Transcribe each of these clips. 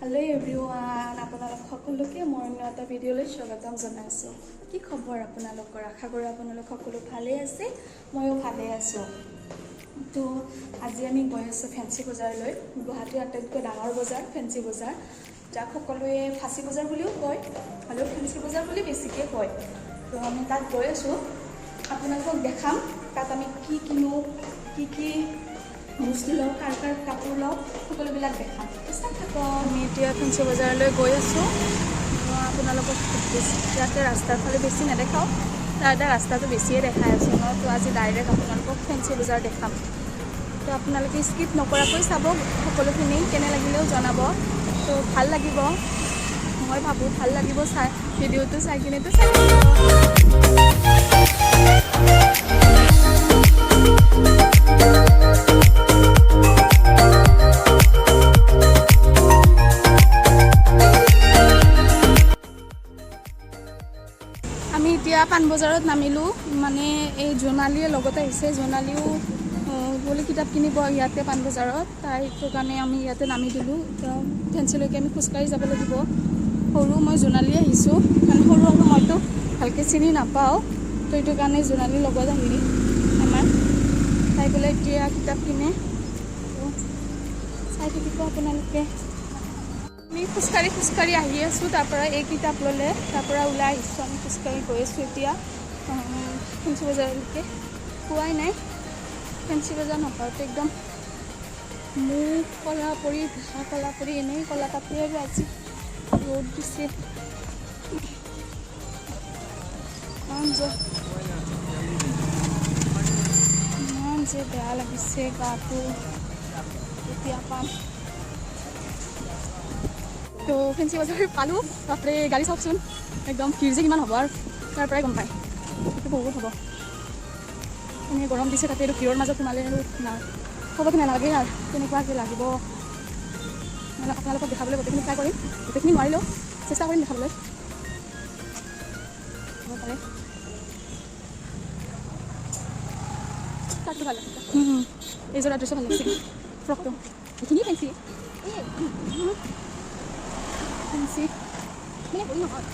Hello' everyone, আপোনালোক সকলোকে মই অন্য এটা ভিডিঅ'লৈ স্বাগতম জনাইছোঁ। কি খবৰ আপোনালোকৰ? আশা কৰোঁ আপোনালোক সকলো ভালেই আছে, ময়ো ভালেই আছোঁ। তো আজি আমি গৈ আছোঁ ফেঞ্চি বজাৰলৈ। গুৱাহাটীৰ আটাইতকৈ ডাঙৰ বজাৰ ফেঞ্চি বজাৰ, যাক সকলোৱে ফাঁচী বজাৰ বুলিও কয়, হ'লেও ফেঞ্চি বজাৰ বুলি বেছিকৈ কয়। তো আমি তাত গৈ আছোঁ, আপোনালোকক দেখাম তাত আমি কি কিনো, কি কি বস্তু লওঁ, কাৰ কাৰ কাপোৰ লওঁ, সকলোবিলাক দেখাম। চাই থাকক। আমি এতিয়া ফেঞ্চি বজাৰলৈ গৈ আছোঁ। আপোনালোকক ইয়াতে ৰাস্তাৰ ফালে বেছি নেদেখাওঁ, তাতে ৰাস্তাটো বেছিয়ে দেখাই আছোঁ ন। তো আজি ডাইৰেক্ট আপোনালোকক ফেঞ্চি বজাৰ দেখাম। তো আপোনালোকে স্কিপ নকৰাকৈ চাব সকলোখিনি, কেনে লাগিলেও জনাব। তো ভাল লাগিব, মই ভাবোঁ ভাল লাগিব চাই, ভিডিঅ'টো চাই কিনেতো চাই। আমি এতিয়া পাণবজাৰত নামিলোঁ। মানে এই জোনালীয়ে লগত আহিছে, জোনালীও বোলে কিতাপ কিনিব ইয়াতে পাণবজাৰত, তাই সেইটো কাৰণে আমি ইয়াতে নামি দিলোঁ। এতিয়া ফেঞ্চিলৈকে আমি খোজকাঢ়ি যাব লাগিব। সৰু মই জোনালী আহিছোঁ, কাৰণ সৰু আৰু মইতো ভালকৈ চিনি নাপাওঁ, তো সেইটো কাৰণে জোনালীৰ লগত আহিল আমাৰ। তাই বোলে এতিয়া কিতাপ কিনে, তো চাই থাকিব আপোনালোকে। আমি খোজকাঢ়ি খোজকাঢ়ি আহি আছোঁ, তাৰপৰা এই কিতাপ ল'লে, তাৰপৰা ওলাই আহিছোঁ। আমি খোজকাঢ়ি গৈ আছোঁ এতিয়া ফেঞ্চি বজাৰলৈকে। পোৱাই নাই ফেঞ্চি বজাৰ নাপাওঁতে একদম মুখ কলা পৰি, ঘাঁ কলা পৰি, এনেই কলা তাতে আৰু আজি ৰ'দ দিছে। ইমান যে বেয়া লাগিছে গাটো, এতিয়া পাম। তো ফেঞ্চি বজাৰ পালোঁ। বাপৰে, গাড়ী চাওকচোন, একদম ভিৰ যে কিমান হ'ব আৰু তাৰ পৰাই গম পায়, সেইটো বহুত হ'ব। এনেই গৰম দিছে, তাতে এইটো ভিৰৰ মাজত সোমালে আৰু না ক'বতো নালাগে আৰু কেনেকুৱাকৈ লাগিব। মানে আপোনালোকক দেখাবলৈ গোটেইখিনি ট্ৰাই কৰিম, গোটেইখিনি নোৱাৰিলেও চেষ্টা কৰিম দেখাবলৈ। হ'ব পাৰে। কাটটো ভাল লাগিছে, এইযোৰা ড্ৰেছো ভাল লাগিছে, ফ্ৰকটো এইখিনি ফেঞ্চি ফেঞ্চি মানে ভুল নহয়।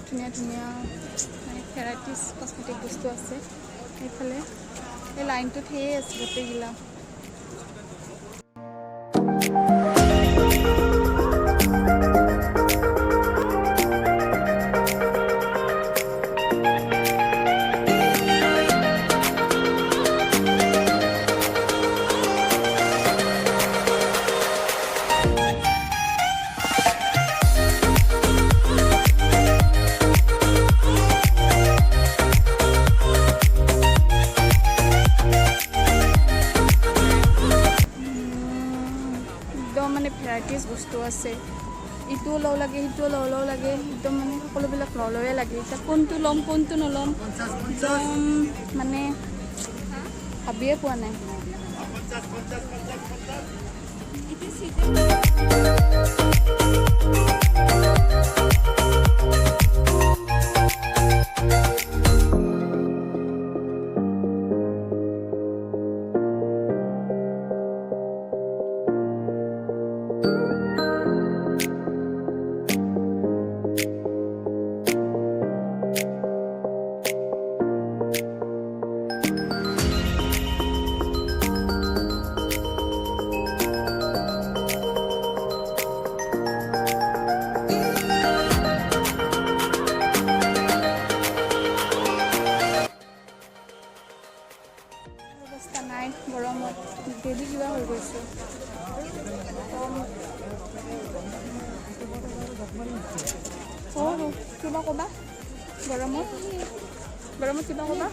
ধুনীয়া ধুনীয়া মানে ভেৰাইটিজ কচমেটিক বস্তু আছে এইফালে। এই লাইনটোত সেয়ে আছে গোটেইগিলা। একদম মানে ভেৰাইটিজ বস্তু আছে, ইটোও লওঁ লাগে, সিটোও লওঁ লওঁ লাগে, একদম মানে সকলোবিলাক লওঁ লওঁৱে লাগে। এতিয়া কোনটো ল'ম কোনটো নল'ম একদম মানে ভাবিয়ে পোৱা নাই। অৱস্থা নাই, গৰমত ডেইলি কিবা হৈ গৈছোঁ। অঁ, কিবা ক'বা? গৰমত গৰমত কিবা ক'বা?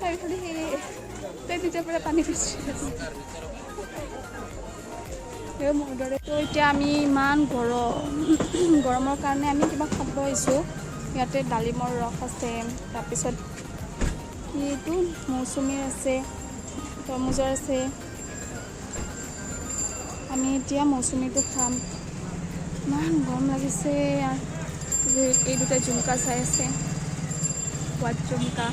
তাই খালি সেই তাই তেতিয়াৰ পৰা পানী বিচাৰি আছে মোৰ দৰে। তো এতিয়া আমি ইমান গৰম, গৰমৰ কাৰণে আমি কিবা খাব আহিছোঁ। ইয়াতে ডালিমৰ ৰস আছে, তাৰপিছত কি এইটো মৌচুমীৰ আছে, তৰমুজৰ আছে। আমি এতিয়া মৌচুমীটো খাম। ইমান গৰম লাগিছে। এই দুটা ঝুমকা চাই আছে, হোৱাইট ঝুমকা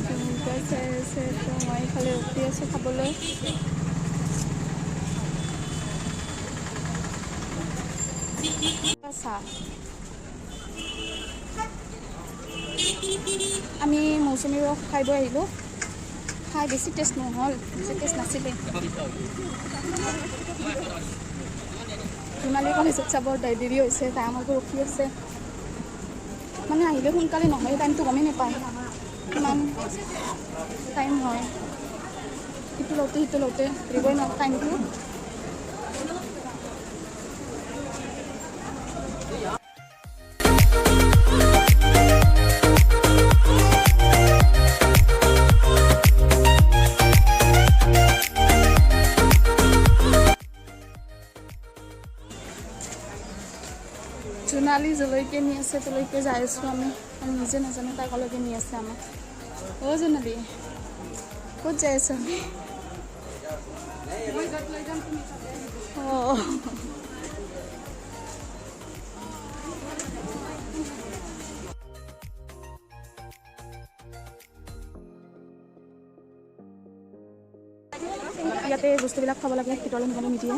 ঝুমকা চাই আছে। তো মই এইফালে ৰখি আছোঁ খাবলৈ। চাহ আমি মৌচুমী ৰস খাই বৈ আহিলোঁ। খাই বেছি টেষ্ট নহ'ল, বেছি টেষ্ট নাছিলে। জোনালী কলেজত যাব দেৰি হৈছে, তাই আমাকো ৰখি আছে। মানে আহিলে সোনকালে নহয়, টাইমটো গমেই নাপায় কিমান টাইম হয়। ইটো লওঁতে সিটো লওঁতে ধৰিবই নোৱাৰোঁ টাইমটো। জোনালী যলৈকে নি আছে তলৈকে যাই আছোঁ আমি। আমি নিজে নাজানো তাই কলৈকে নি আছে আমাক। অ' জোনালী, ক'ত যাই আছোঁ আমি? অঁ, ইয়াতে বস্তুবিলাক খাব লাগে, ভিতৰলৈ নিবলৈ নিদিয়ে।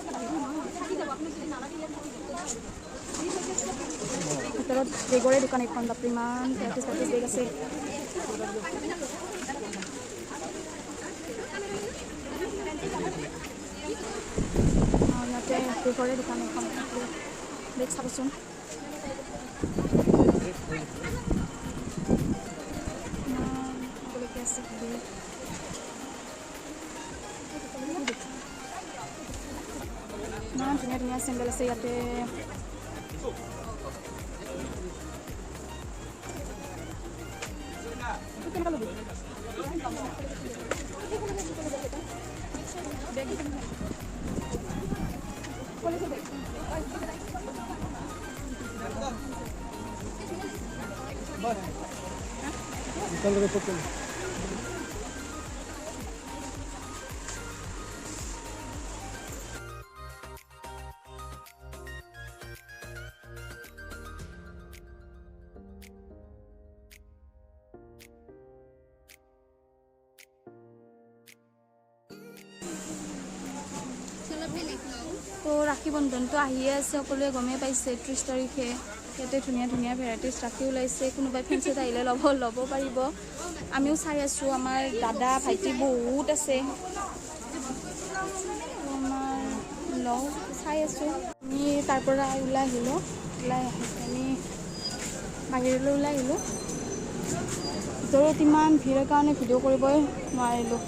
ভিতৰত বেগৰে দোকান এখন, বাপৰে ইমান ভেৰাইটিজ ভেৰাইটিজ বেগ আছে। ইয়াতে বেগৰে দোকান এখন, বেগ চাবচোন। আছে বেগ, ইমান ধুনীয়া ধুনীয়া চেণ্ডেল আছে ইয়াতে। কেনেকুৱা ল'বি? তো ৰাখী বন্ধনটো আহিয়ে আছে, সকলোৱে গমেই পাইছে। 30 তাৰিখে ইয়াতে ধুনীয়া ধুনীয়া ভেৰাইটিজ ৰাখী ওলাইছে। কোনোবাই ফেঞ্চিত আহিলে ল'ব পাৰিব। আমিও চাই আছোঁ, আমাৰ দাদা ভাইটি বহুত আছে, আমাৰ লওঁ চাই আছোঁ। আমি তাৰ পৰা ওলাই আহিলোঁ, ওলাই আহি আমি বাহিৰলৈ ওলাই আহিলোঁ। ভিতৰত ইমান ভিৰৰ কাৰণে ভিডিঅ' কৰিবই নোৱাৰিলোঁ,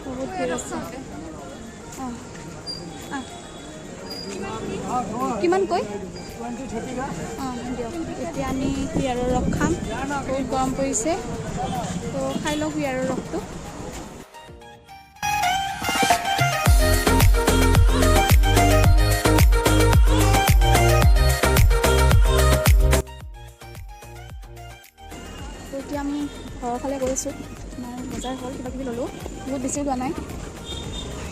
বহুত ভিৰ আছে। অঁ, কিমান কৈ? অঁ দিয়ক, এতিয়া আমি কুঁহিয়াৰৰ ৰস খাম। বহুত গৰম পৰিছে, তো খাই লওঁ কুঁহিয়াৰৰ ৰসটো। তো এতিয়া আমি ঘৰৰ ফালে গৈ আছোঁ। আমাৰ বজাৰ হ'ল, কিবা কিবি ল'লোঁ, বহুত বেছিও লোৱা নাই,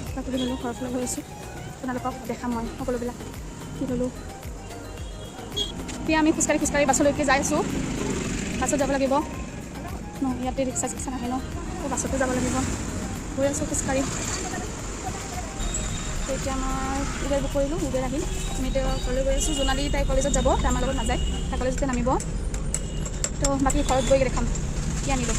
কিবা কিবি ল'লোঁ। ঘৰৰ ফালে গৈ আছোঁ, আপোনালোকক দেখাম মই সকলোবিলাক কি ল'লোঁ। এতিয়া আমি খোজকাঢ়ি খোজকাঢ়ি বাছলৈকে যাই আছোঁ। বাছত যাব লাগিব ন, ইয়াতে ৰিক্সা চিক্সা নাহে ন, তো বাছতে যাব লাগিব। গৈ আছোঁ খোজকাঢ়ি। তো এতিয়া আমাৰ উবেৰ বুক কৰিলোঁ, উবেৰ আহিল। আমি এতিয়া ঘৰলৈ গৈ আছোঁ। জোনালী তাই কলেজত যাব, তাই আমাৰ লগত নাযায়, তাই কলেজতে নামিব। তো বাকী ঘৰত গৈ দেখাম কি আনিলোঁ।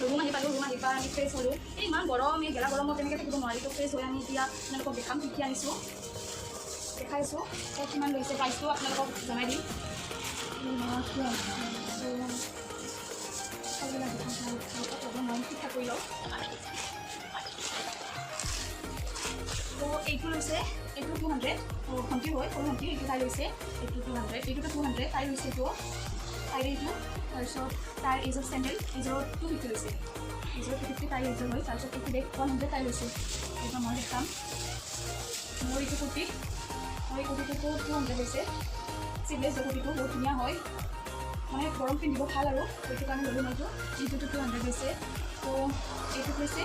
ৰুম আহি পালোঁ, ৰুম আহি পাই আমি ফ্ৰেছ হ'লোঁ। এই ইমান গৰম, এই গেলা গৰমত তেনেকৈ থাকিব নোৱাৰি। তো ফ্ৰেছ হৈ আমি এতিয়া আপোনালোকক দেখাম কি কি আনিছোঁ, দেখাইছোঁ কিমান লৈছে, প্ৰাইচটো আপোনালোকক জনাই দিম। কৰি লওঁ। তো এইটো লৈছে, এইটো 200। তো ভণ্টি হয়, সৰু ভণ্টি, এইটো তাই লৈছে, এইটো 200, এইটোতো 200 তাই লৈছে, এইটো তাইৰ এইটো। তাৰপিছত তাইৰ এইযোৰ চেণ্ডেল, এইযোৰ 250 লৈছে, এইযোৰ 250 তাইৰ এইযোৰ হয়। তাৰপিছত এইটো বেগ 100 তাই লৈছে। এইটো মই দেখাম। মোৰ এইটো কুৰ্তি, মোৰ এই কুৰ্তিটোতো 200 লৈছে। চিভলেছ কুৰ্তিটো বহুত ধুনীয়া হয়, মানে গৰম পিন্ধিব ভাল আৰু, সেইটো কাৰণে ল'লোঁ মই এইটো। এইটোতো 200 লৈছে। তো এইটোত লৈছে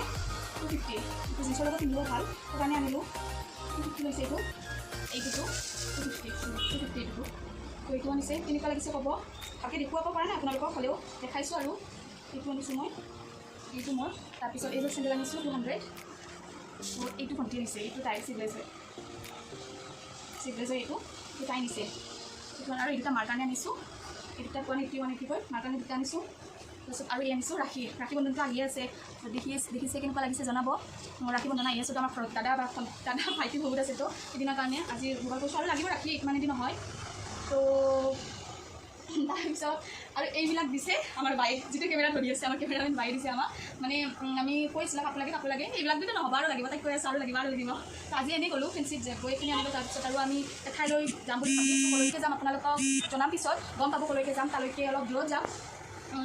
250। এইটো জিন্সৰ লগত পিন্ধিব ভাল, সেইটো কাৰণে আনিলোঁ। 250 লৈছে এইটো। এইটোতো 250, 250 এইটোতো। তো এইটো আনিছে, কেনেকুৱা লাগিছে ক'ব। ভালকৈ দেখুৱাব পৰা নাই আপোনালোকক, হ'লেও দেখাইছোঁ আৰু। এইটো আনিছোঁ মই, এইটো মোৰ। তাৰপিছত এইযোৰ চেণ্ডেল আনিছোঁ 200। তো এইটো ভণ্টি আনিছে, এইটো তাই চিগলেজাৰ, চিগলেজাৰ এইটো, এইটো তাই নিছে এইটো। আৰু এই দুটা মাৰ কাৰণে আনিছোঁ। এই দুটা 180, 180 কৈ মাৰ কাৰণে দুটা আনিছোঁ। তাৰপিছত আৰু এই আনিছোঁ ৰাখী। ৰাখী বন্ধনটো আহিয়ে আছে, দেখি দেখিছে, কেনেকুৱা লাগিছে জনাব। ৰাখী বন্ধন আহি আছে, তো আমাৰ ঘৰত দাদা বা দাদা ভাইটি বহুত আছে, তো সেইদিনাৰ কাৰণে আজি যোগাৰ কৰিছোঁ। আৰু লাগিব ৰাখী, ইমান এদিন নহয়। তো তাৰপিছত আৰু এইবিলাক দিছে আমাৰ বায়ে, যিটো কেমেৰা ধৰি আছে, আমাৰ কেমেৰামেন বায়ে দিছে আমাক। মানে আমি কৈছিলোঁ কাপোৰ লাগে, কাপোৰ লাগে, এইবিলাক দিলে নহ'ব, আৰু লাগিব। তাইক কৈ আছোঁ আৰু লাগিব, আৰু লাগিব। তো আজি এনেই গ'লোঁ ফেঞ্চিত, যে গৈ পিনি আনিলোঁ। তাৰপিছত আৰু আমি এঠাইলৈ যাম বুলি ভাবি আছোঁ। ক'লৈকে যাম আপোনালোকক জনাম পিছত, গম পাব ক'লৈকে যাম। তালৈকে অলপ দূৰত যাম।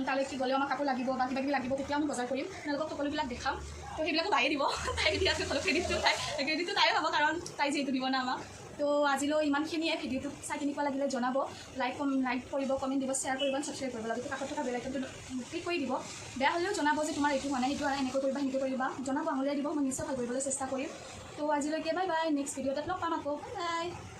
তালৈকে গ'লেও আমাক কাপোৰ লাগিব বা কিবা কিবি লাগিব, তেতিয়া আমি বজাৰ কৰিম, আপোনালোকক সকলোবিলাক দেখাম। তো সেইবিলাকো বায়ে দিব, তাই দিয়াটো হ'লেও ক্ৰেডিটটো তাই পাব, কাৰণ তাই যিহেতু দিব না আমাক। তো আজিলৈ ইমানখিনিয়ে। ভিডিঅ'টো চাই কেনেকুৱা লাগিলে জনাব। লাইক কৰিব, কমেণ্ট দিব, শ্বেয়াৰ কৰিব, ছাবস্ক্ৰাইব কৰিব। লগতে কাষত থকা বেল আইকনটো ক্লিক কৰি দিব। বেয়া হ'লেও জনাব যে তোমাৰ এইটো হোৱা নাই, সেইটো হোৱা নাই, এনেকৈ কৰিবা, সেনেকৈ কৰিবা, জনাব, আঙুলিয়াই দিব, মই নিশ্চয় ভাল কৰিবলৈ চেষ্টা কৰিম। তো আজিলৈকে বাই বাই, নেক্সট ভিডিঅ' এটাত লগ পাম আকৌ, বাই বাই।